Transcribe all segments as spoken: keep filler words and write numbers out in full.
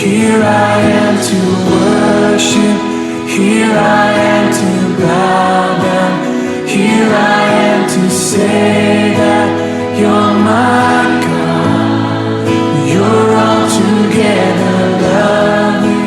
Here I am to worship, here I am to bow down, here I am to say that you're my God, you're altogether lovely.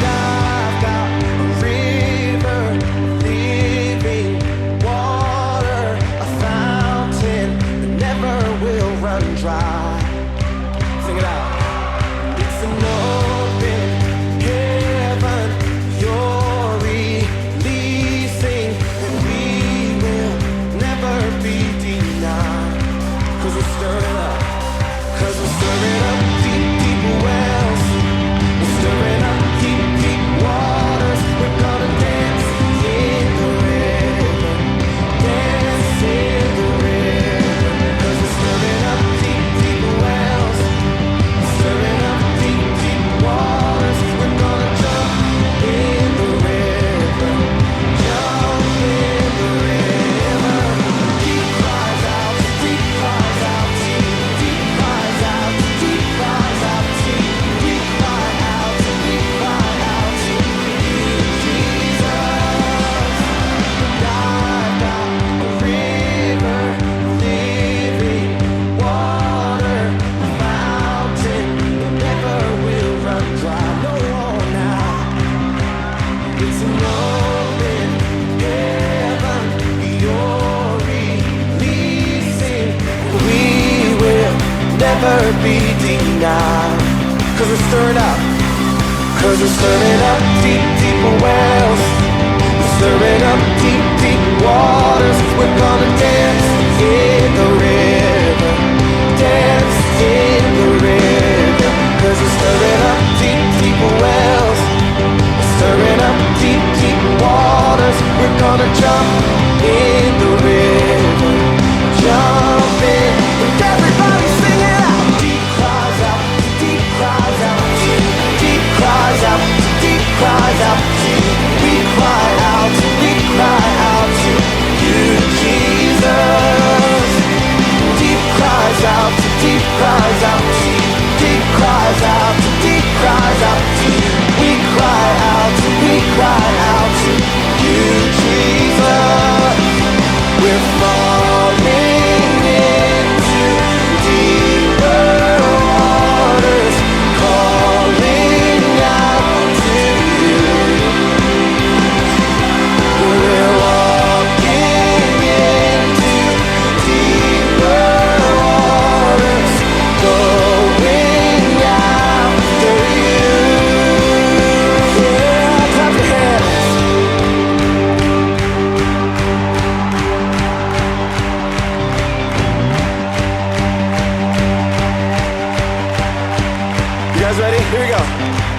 I've got a river of living water, a fountain that never will run dry. Sing it out. It's an open heaven you're releasing, and we will never be denied. 'Cause we're stirring up, 'cause we're stirring up deep, deep wells. We're stirring up deep, deep waters. We're gonna dance in the river. Dance in the river, 'cause we're stirring up deep, deep wells. Stirring up deep, deep waters. We're gonna jump in the river. Jump in the river. Deep cries out, deep cries out to you. Deep cries out, deep cries out to you. We cry out, we cry out to you, Jesus. I've got a river, living water, a fountain that never will run dry. No, now it's an open heaven you're releasing. We will never be denied. 'Cause we're stirring up. 'Cause we're stirring up deep, deep wells. We're stirring up deep, deep waters. We're gonna dance in the river. Dance in the river. 'Cause we're stirring up deep, deep wells. We're stirring up deep, deep waters. We're gonna jump in the river. Jump in. And everybody sing it out. Deep cries out, deep cries out, deep cries out, deep cries out. We cry out, we cry out to you, Jesus. Deep cries out, deep cries out, deep cries out, deep cries out to you. We cry out, we cry out to you, Jesus. We're falling into deeper waters, calling out to you. We're walking into deeper waters, going after you. Yeah, clap your hands. You guys ready? Here we go.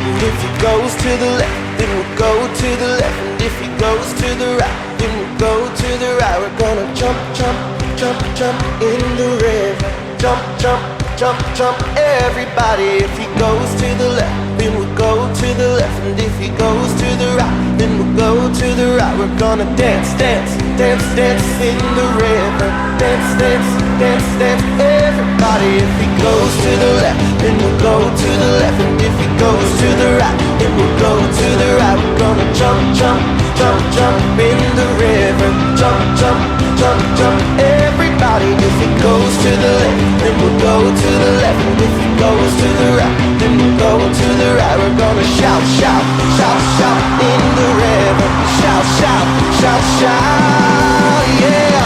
And if he goes to the left, then we'll go to the left. And if he goes to the right, then we'll go to the right. We're gonna jump, jump, jump, jump in the river. Jump, jump, jump, jump, everybody. If he goes to the left, then we'll go to the left. And if he goes to the right, then we'll go to the right. We're gonna dance, dance, dance, dance in the river. Dance, dance, dance, dance, everybody. If he goes to the left, then we'll go to the left. And if he goes to the right, then we'll go to the right. We're gonna jump, jump, jump, jump in the river. Jump, jump, jump, jump, everybody. If he goes to the left, then we'll go to the left. And if he goes to the right, then we'll go to the right. We're gonna shout, shout, shout, shout in the river. Shout, shout, shout, shout, yeah.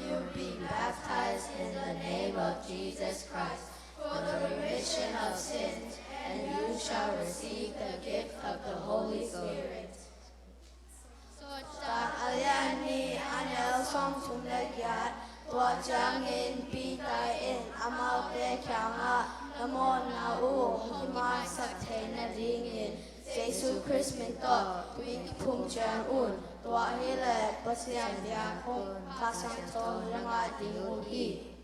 you be baptized in the name of Jesus Christ for the remission of sins, and you shall receive the gift of the Holy Spirit. Sawltak a lian nih a neu sawmthum le giat. Tua ciangin Peter in amaute kiangah, na mawhna uh hong kimaisak theih nadingin Jesuh Khrist min tawh tui kiphum ciat un. Tua hileh Pasian biak hun, Kha Siangtho na ngah ding uh hi.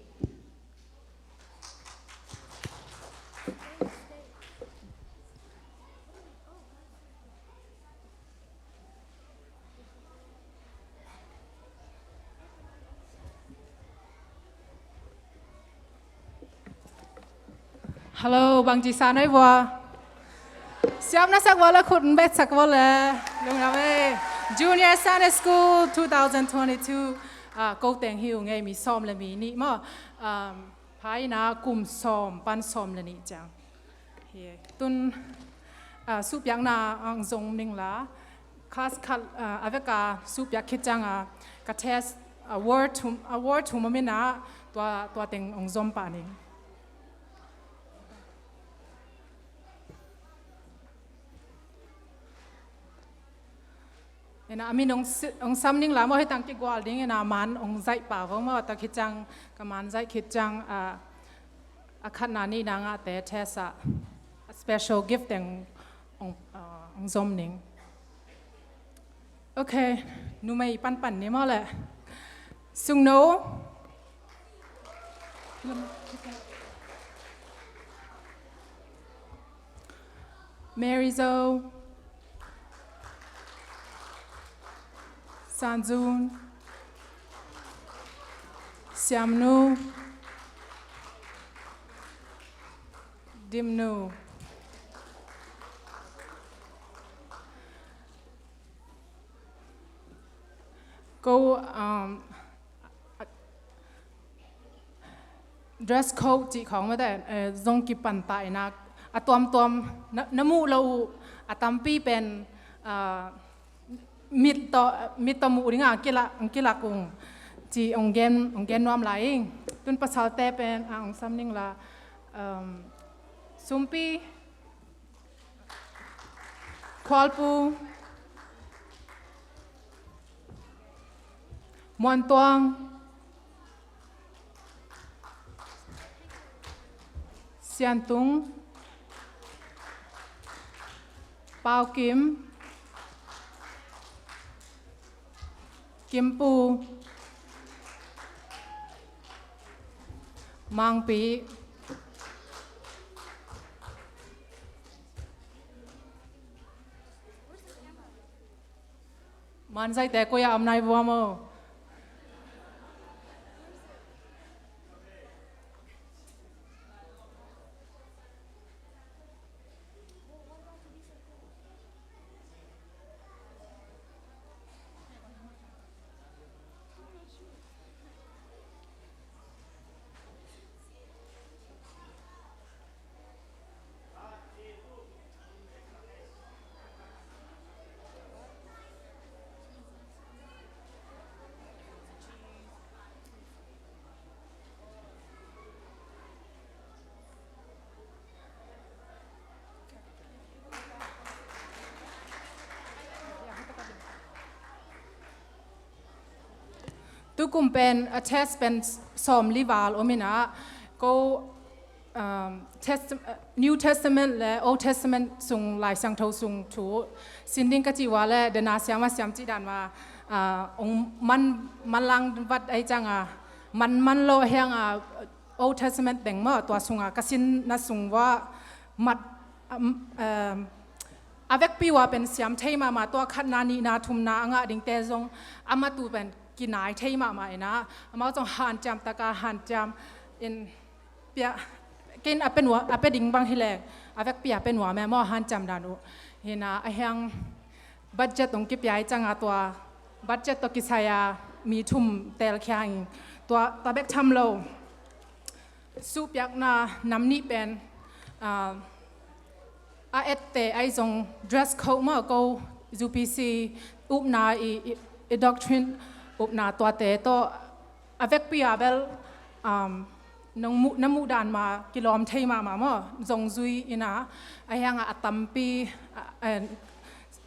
Hello, bangci sa na hi vua? Siam na sak vua le, khut na beng sak vua le. Lungdam ei. Junior Sunday School two thousand twenty-two, ah, ko teng hi ung ei, mi sawm le mi nih maw. Um, pha in ah kum sawm pan sawm le nih ciang. Hi, tun, ah, suhpiakna hong zom ning la, class khat, ah, a vek a suhpiak khit ciang a, ka test, ah, word thum, ah, word thum om in ah, tua, tua teng hong zom pah ning. Ina, a min hong si-, hong sam ning la maw, hih tang kigual ding ina, man hong zaih pah vo maw, tua khit ciang, ka man zaih khit ciang, ah, a khatna nihna ngahte test ah, a special gift teng hong, ah, hong zom ning. Ok, numei panpan ni maw le. Sungno. Mary Zo, Sanzun, Siamnu, Dimnu. Ko, um, dress code cih khawng mate, eh, zong kipan ta ina, a tuamtuam na, na muh lo uh, a tampi pen, ah, mit tawh, mit tawh muh dinga kilak, kilak ung ci hong gen, hong gen nuam lai ing. Tun pasalte pen, ah, hong sam ning la, um, Sumpi, Khualpu, Muantuang, Siantung, Paukim, Kimpu, Mangpi. Manzaite koi-ah om nai vua maw? Tukum pen, a test pen sawmli val om ina, ko, um, Testa-, uh, New Testament le Old Testament sung Lai Siangtho sung thu sin ding ka cih ua le, dena siam a siam cih dan ma, uh, ong man, manlang vat ai cianga, man, man lo hianga, Old Testament teng maw, tua sunga ka sinna sung ua mat, um, um, a vekpi ua pen siam thei mahmah, tua khatna nihna thumna a ngah dingte zong a matu pen kinai thei mahmah ina, amau zong hanciam taka hanciam in pia, ken a pe nua, a pe ding bang hileng a vekpi a pe nua me maw, hanciam dan uh hina, a hiang budget ong kipia i canga tua budget tawh kisai-a mi thum telkhia in tua, tua bek tham lo. Suhpiakna nam nih pen, ah, a ette ai zong dress code maw, ko U P C upna i, i, i doctrine upna tuate tawh a vekpi a bel, um, nong muh, na muh dan ma kilawm thei mahmah maw, zong zui ina, a hianga a tampi, uh, and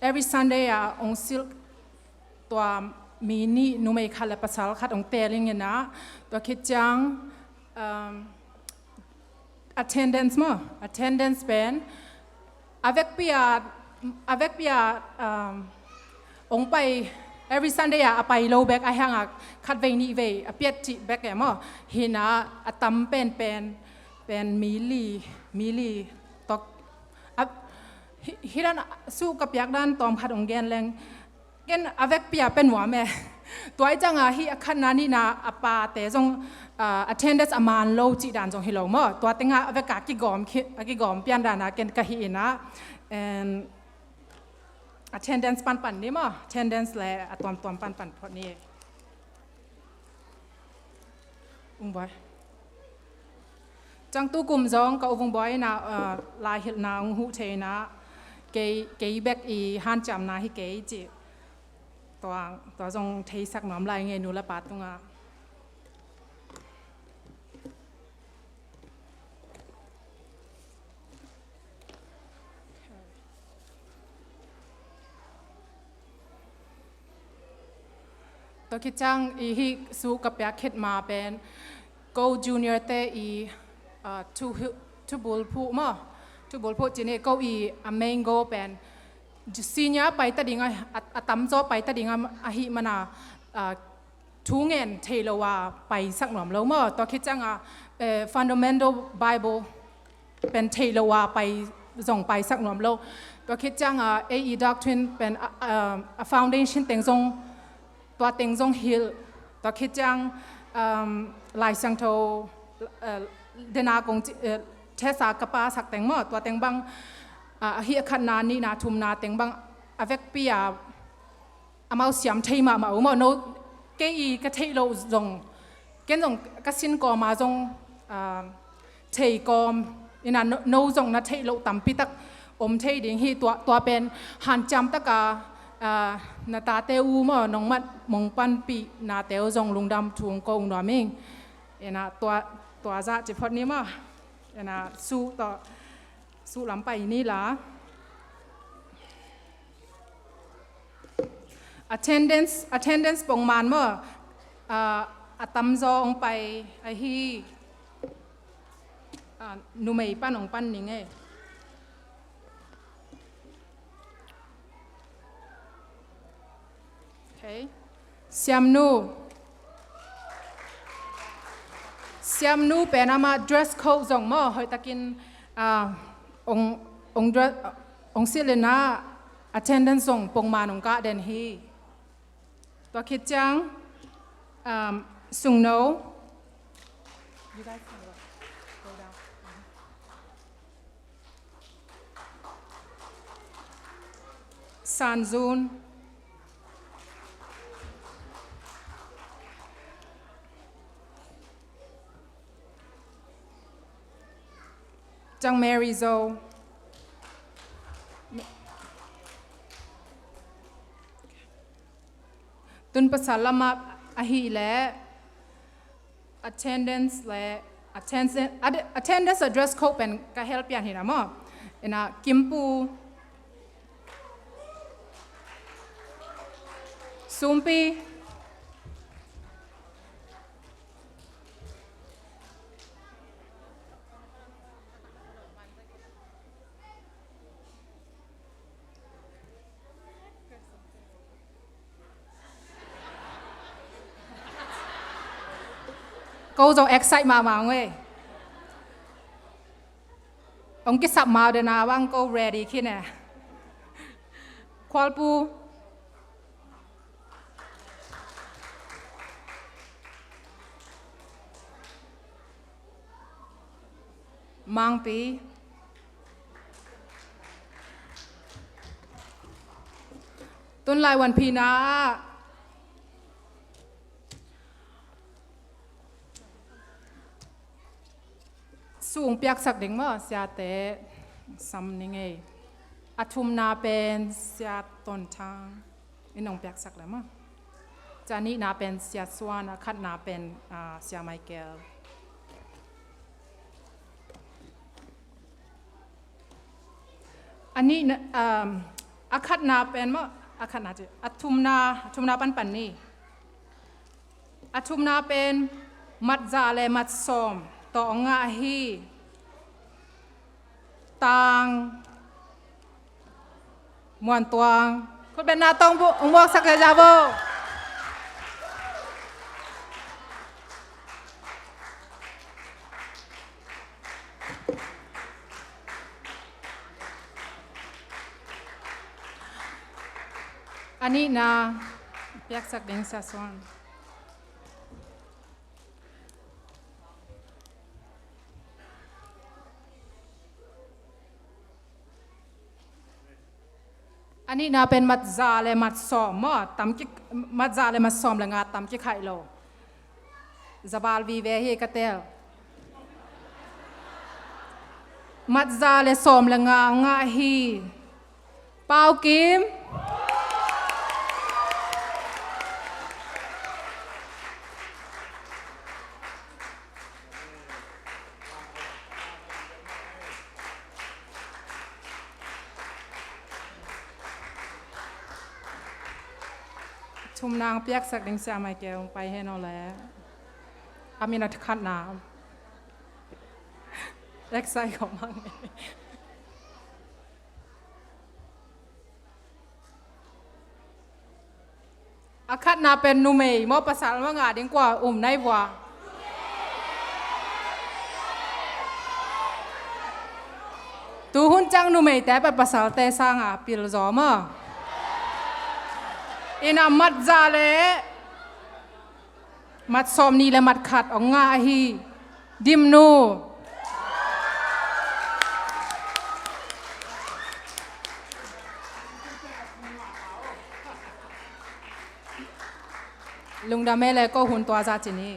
every Sunday a ong silh tua mi nih, numei khat le pasal khat ong teling ina, tua khit ciang, um, attendance maw, attendance pen a vekpi a, a vekpi a, um, ong pai, every Sunday a, a pai lo bek a hianga khat vei nih vei a piat cih bek e maw. Hina a tam pen pen, pen mi li, mi li tok. A, hi, hi dan su ka piak dan tawm khat ong gen leng, ken a vekpi a pe nuam e. Tua i cianga hi a khatna nihna a pate zong, ah, attendance a man lo cih dan zong hi lo maw. Tua tenga a veka kigawm khi, a kigawm pian dana ken ka hi ina. And attendance panpan ni maw. Attendance le a tuamtuam panpan phot ni. Ung Boi. Ciang tu kum zong ka u Vung Boi ina, uh, laihilhna ung huh thei ina, kei, kei bek i hanciamna hi kei ci. Tua, tua zong theisak nuam lai ngei nu le pa tungah. Tua khit ciang i hih su ka piak khit ma pen ko junior te i, ah, thu, thu bulphuh maw, thu bulphuh cih ni, ko i a main goal pen senior pai ta ding a, a, a tamzaw pai ta ding a, ahih mana, ah, thu ngen thei lo a paisak nuam lo maw. Tua khit cianga, eh, fundamental Bible pen thei lo a pai, zong paisak nuam lo. Tua khit cianga A E doctrine pen a, a, a foundation teng zong, tua teng zong hilh. Tua khit ciang, um, Lai Siangtho, eh, dena kong ci, eh, test a ka pasak teng maw. Tua teng bang, ah, ahi a khatna nihna thumna teng bang a vekpi a amau siam thei mahmah uh maw. No, kei i ka theih loh zong, ken zong ka sin kawma zong, ah, thei kawm ina, no, no zong na theih loh tampi tak om thei ding hi. Tua, tua pen hanciam taka, ah, na tate uh maw, nong mat mong panpih nate uh zong lungdam thu ko ung nuam ing. Ina tua, tua zah ci phot ni maw. Ina su tawh, su lam pai ni la. Attendance, attendance pongman maw, ah, a tamzaw ong pai ahi, ah, numei pan ong pan ning e. Okay. Siamnu. Siamnu pen ama dress code zong maw, hoihtakin, ah, ong, ong dress, ong silh ina attendance zong pongman ong kah den hi. Tua khit ciang, um, sungno. You guys can go, go down. Sanzun. Ciang Mary Zo. Tun pasal lamah ahih leh attendance le attendance, attendance a dress code pen ka hel pian hi na maw. Ina Kimpu, Sumpi. Ko zong excite mahmah ung ei. Ong kisap mau dena bang ko ready khin e. Khualpu. Mangpi. Tunlai wanpina. Sung piaksak ding maw, siate sam ning ei. A thumna pen sia Ton Thang. I nong piaksak le maw. Ca nihna pen Sia Suan, a khatna pen, ah, Sia Michael. A nihna, um, a khatna pen maw, a khatna ci, a thumna, a thumna pan pan ni. A thumna pen mat za le mat sawm tawh ngah hi. Tang Muan Tuang. Khutbetna tawh hong bu-, hong buaksak leh za vo. A nihna piaksak ding Sia Suan. A nihna pen mat za le mat sawm maw, tam ki, mat za le mat sawm le nga tam kikhaih lo. Za val vive hi ka tel. Mat za le sawm le nga ngah hi. Pau Kim. Thumna hong piaksak ding Sia Michael hong pai hen aw le. A minute khatna. Excite khawh mang. A khatna pen numei maw, pasal maw, ngah ding kua um nai vua. Tuhun ciang numeite pen pasalte sanga pil zaw maw. Ina mat za le mat sawm nih le mat khat hong ngah ahi. Dimnu. Lungdam e le, ko hun tua za ci ni.